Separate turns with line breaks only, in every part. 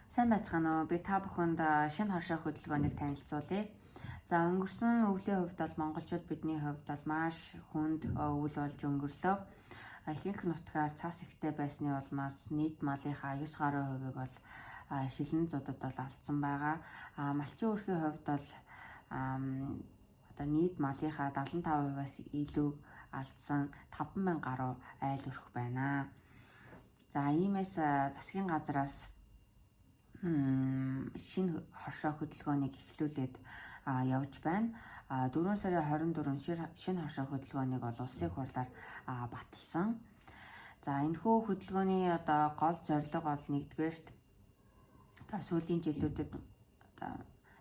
Сайн байцгаана уу? Би та бүхэнд шинэ хоршоо хөдөлгөөнийг танилцуулъя. За, өнгөрсөн өвлийн хувьд бол монголчууд бидний хувьд бол маш хүнд өвөл болж өнгөрлөө. Ихэнх нутгаар цас ихтэй байсны улмаас нийт малынхаа 9 гаруй хувийг бол шилэн зудад бол алдсан байгаа. Малчин өрхийн хувьд бол одоо нийт малынхаа 75%-аас илүү алдсан 5,000 гаруй айл өрх байна. За, иймээс засгийн газраас шинэ хоршоо хөдөлгөөнийг эхлүүлээд явж байна. 4 сарын 24-нд шинэ хоршоо хөдөлгөөнийг бол улсын хурлаар баталсан. За, энэхүү хөдөлгөөний одоо гол зорилго бол нэгдүгээрт одоо сүүлийн жилүүдэд одоо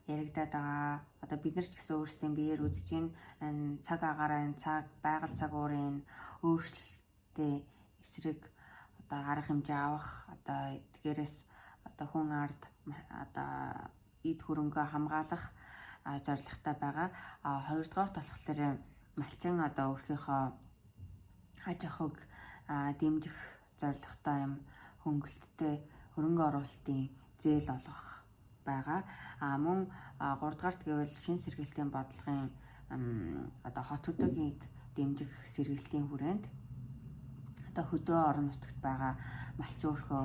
яригдаад байгаа, одоо бид нар ч гэсэн өөрсдийн биеэр үзэж байна. Цаг агаараа, энэ цаг байгаль цаг уурын өөрчлөлтийн эсрэг одоо арга хэмжээ авах, одоо эдгээрээс одоо хүн ард одоо эд хөрөнгөө хамгаалах зорилготой байгаа. А хоёрдугаарт болохоор малчин одоо өөрийнхөө аж ахуйг дэмжих зорилготой юм хөнгөлөлттэй хөрөнгө оруулалтын зээл олгох байгаа. А мөн гуравдугаарт гэвэл шинэ сэргэлтийн бодлогын одоо хот хөдөөгийг дэмжих сэргэлтийн хүрээнд одоо хөдөө орон нутагт байгаа малчин өрхөө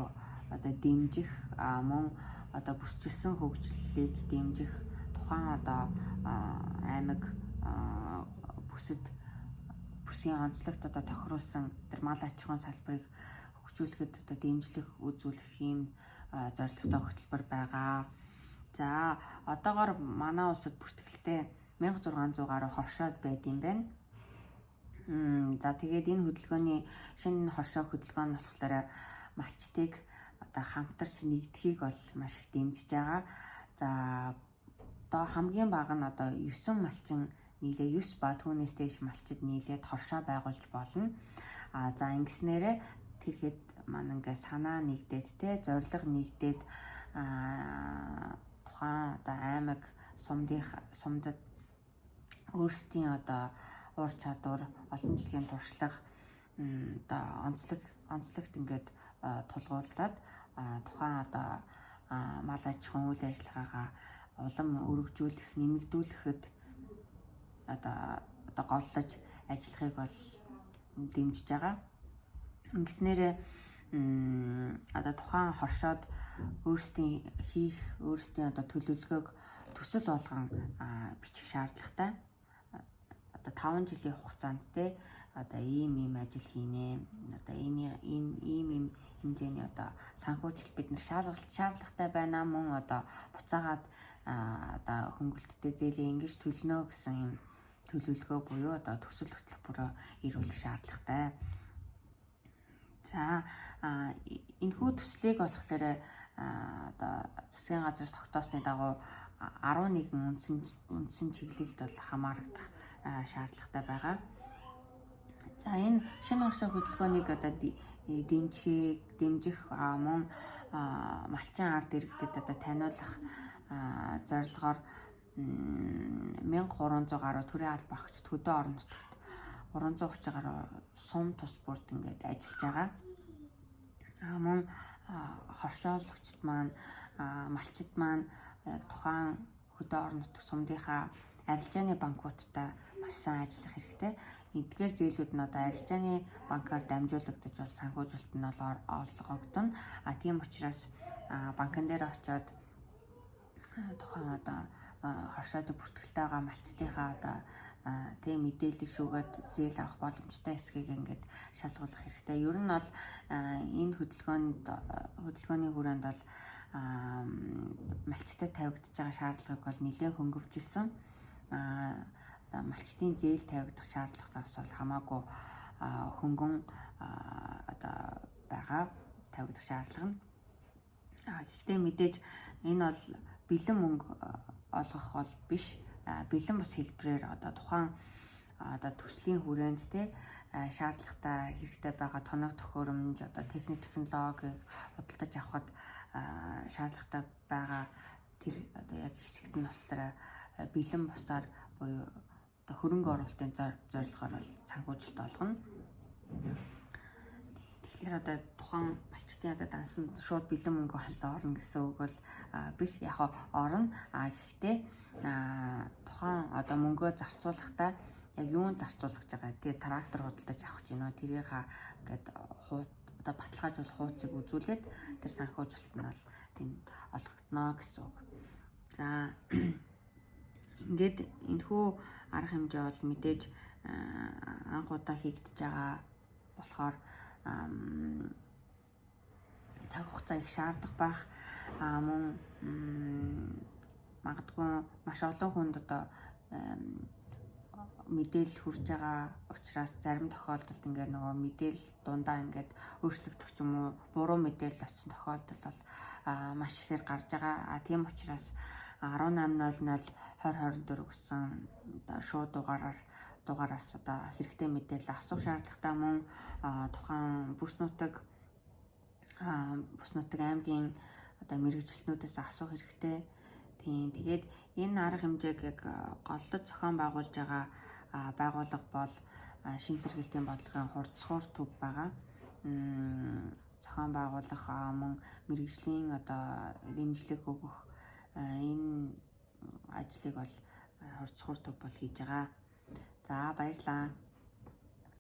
одоо дэмжих, мөн одоо бүсчилсэн хөгжлөлийг дэмжих, тухайн одоо аймаг бүсэд бүсийн онцлогт одоо тохируулсан тэр мал аж ахуйн салбарыг хөгжүүлэхэд одоо дэмжлэг үзүүлэх ийм зорилготой хөтөлбөр байгаа. За, одоогоор манай улсад бүртгэлтэй 1600 гаруй хоршоод байд юм байна. За, тэгээд энэ хөдөлгөөний шинэ хоршоо хөдөлгөөн нь болохоор малчдыг одоо хамтарч нэгдэхийг бол маш их дэмжиж байгаа. За, одоо хамгийн бага нь одоо 9 малчин нийлээ, 9 ба түүнээс дээш малчид нийлээд хоршоо байгуулж болно. А за, ингэснээрээ тэр хэд маань ингээ санаа нэгдээд, те, зорилго нэгдээд, тухайн одоо аймаг сумдынх сумдад өөрсдийн одоо ур чадвар, олон жилийн туршлага, одоо онцлогт ингээд тулгуурлаад тухайн одоо мал аж ахуйн үйл ажиллагаагаа улам өргөжүүлэх, нэмэгдүүлэхэд одоо голлож ажиллахыг бол дэмжиж байгаа. Ингэснээрээ одоо тухайн хоршоод өөрсдийн хийх, өөрсдийн одоо төлөвлөгөөг төсөл болгон бичих шаардлагатай. Одоо 5 жилийн хугацаанд, те, одоо ийм ийм ажил хийнэ. Одоо энэ ийм ийм хэмжээний одоо санхүүжилт бид нар шаардлагатай байна. Мөн одоо буцаагаад одоо хөнгөлөлттэй зээлээ ингэж төлнө гэсэн юм төлөвлөгөө буюу одоо төсөл хөтөлбөрөөр ирүүлэх шаардлагатай. За, энэхүү төслийг болохоор одоо засгийн газраас тогтоосны дагуу 11 үндсэн чиглэлд бол хамаарагдах шаардлагатай байгаа. За, энэ шинэ хоршоо хөдөлгөөнийг одоо дэмжих, мөн малчин ард иргэдэд одоо таниулах зорилгоор 1300 гаруй төрийн албан агчид хөдөө орон нутагт 330 гаруй сум тус бүрд ингээд ажиллаж байгаа. Мөн хоршоологчд маань, малчид маань яг тухайн хөдөө орон нутаг сумдынхаа арилжааны банкуудтай маш сайн ажиллах хэрэгтэй. Эдгээр зээлүүд нь одоо арилжааны банкаар дамжуулагдаж бол санхүүжилт нь бол олгогдоно. А тийм учраас банкн дээр очиод тухайн одоо хоршоодод бүртгэлтэй байгаа малчдынхаа одоо тийм мэдээллийг шүүгээд зээл авах боломжтой эсэхийг ингээд шалгуулах хэрэгтэй. Ер нь бол энэ хөдөлгөөний хүрээнд бол малчтай тавигдаж байгаа шаардлагыг бол нэлээд хөнгөвчилсөн. Малчдын зээл тавигдах шаардлагатаас бол хамаагүй хөнгөн одоо байгаа тавигдах шаардлага нь. Гэхдээ мэдээж энэ бол бэлэн мөнгө олгох бол биш. Бэлэн бус хэлбэрээр одоо тухайн одоо төслийн хүрээнд, те, шаардлагатай хэрэгтэй байгаа тоног төхөөрөмж, одоо техник технологиг худалдаж авахад шаардлагатай байгаа тэр одоо яг хэсэгт нь болохоор бэлэн бусаар буюу одоо хөрөнгө оруулалтын зорилгоор бол санхүүжилт олгоно. Тэгэхээр одоо тухайн малчдын одоо дансанд шууд бэлэн мөнгө болоо орно гэсэн үг бол биш. Яг орно. Гэхдээ тухайн одоо мөнгөө зарцуулахдаа яг юунд зарцуулах гэж байгаа. Тэгээ трактор худалдаж авах гэж байна уу? Тэрийг ингээд одоо баталгаажуулах хуудсыг үзүүлээд тэр санхүүжилт нь бол тэнд олгогдоно гэсэн үг. За, ингээд энэхүү арга хэмжээ бол мэдээж анх удаа хийгдэж байгаа болохоор цаг хугацаа их шаардах байх. Мөн магадгүй маш олон хүнд одоо мэдээлэл хүрч байгаа учраас зарим тохиолдолд ингээд нөгөө мэдээлэл дундаа ингээд өөрчлөгдөх ч юм уу, буруу мэдээлэл очсон тохиолдол бол маш ихээр гарч байгаа. Тийм учраас 18:00 2024 гэсэн одоо шууд дугаараас одоо хэрэгтэй мэдээлэл асуух шаардлагатай, мөн тухайн бүс нутаг аймгийн одоо мэргэжилтнүүдээс асуух хэрэгтэй. Тийм, тэгээд энэ арга хэмжээг яг голлож зохион байгуулж байгаа байгууллага бол шинэ сэргийлтийн бодлогын хурдсуур төв байгаа. Зохион байгуулах, мөн мэргэжлийн одоо дэмжлэг өгөх энэ ажлыг бол хурдсуур төв бол хийж байгаа. За, баярлалаа.